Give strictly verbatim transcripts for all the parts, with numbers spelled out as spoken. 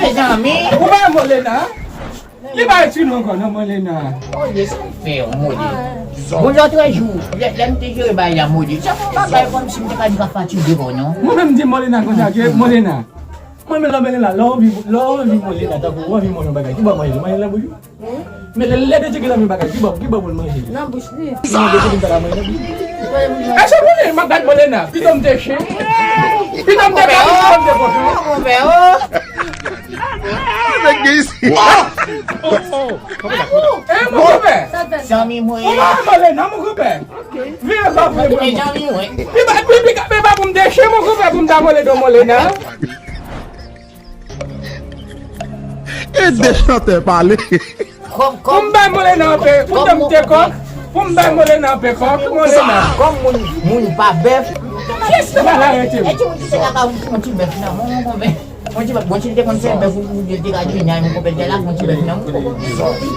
Mezanmi. Ou pa Molena? Li pa ekri nou ankò non, Molena. Oye, sa fè yon Molena. Bon, lòt jou, lè, lè m te jere bagay la, Molena. Sa fè yon bagay kòmsi m te ka di pa fatige, bon, non? Mwen menm di Molena konsa, ke Molena. Mwen menm lè Molena, lè w anvi, lè w anvi Molena, tankou w anvi manje yon bagay, ki bò w manje, manje nan bouch ou? Men lè, lè de Dye ki lave bagay, ki bò, ki bò pou l manje? Nan bouch li. Ki manje pou l ta la manje nan bouch li? Èske w konnen m ap bat Molena? Pito m te chen. Pito m te bèl, pito m te kochon. Nèg gen isi. Eh, mon konpè. Zanmi mwen. Ou pa Molena, mon konpè. Vire pa vre, mwen. Zanmi mwen. Li pa, li, li, li pa pou m te chen, mon konpè, pou m ta vole do Molena. E de chantè pale. Pou m bay Molena anpe, pou m te kòk, pou m bay Molena anpe kòk, Molena. Kòm moun, moun pa bèf. Kiyès ki pral arete m? E ti moun ki te lakay ou, yon ti bèf nan men w, mon konpè. Yon ti bèf, bon, si l te konn fè bèf, ou, ou te ka di, "Nyan, mon konpè, te la, yon ti bèf nan men w."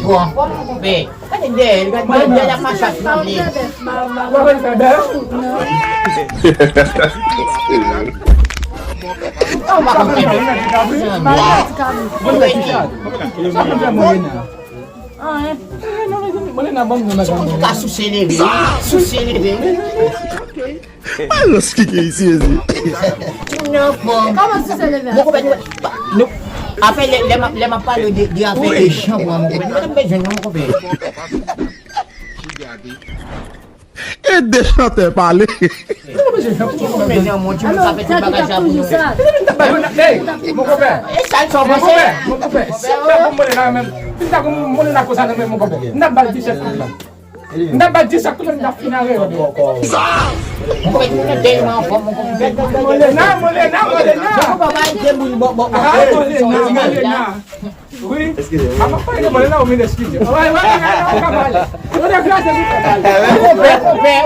Bon, anfòm, mon konpè. Gade dèyè l, gade dèyè l ap mache ak moun li. Ou pa konn fè bèf? Ou pa konn fè bèf. Bon, sa konn fè Molena. Anyen. Molena, ban m yon bagay. Ou ka souse leve, wi. Souse leve, wi. Mwen lòs ki gen isi, ezi. Kòman si se leve a? Mon konpè, nou, nou, afè, lè, lè m ap, lè m ap pale de, de afè de chanpou an, mon konpè, nou pa t bezwen non, mon konpè. E de chantè pale. Mon konpè, se chanpou, mon konpè. Alò, sa ki t ap toujou sa. Hey, mon konpè. E sa l sa w panse? Mon konpè, si m ta konn Molena menm, si m ta konn Molena konsa nan men, mon konpè, m t ap ba l disèt kout la. M t ap ba l disèt kout la, m t ap fin arete. Mwen tèlman anfòm, mwen konn fè. Molena, Molena, Molena. Ah, Molena, Molena. Wi. Eskize, wi. A pa pale de Molena, ou vin eskize. Wè, wè, wè, wè, ou ka pale. Ou deplase, ou ka pale. Konpè, konpè.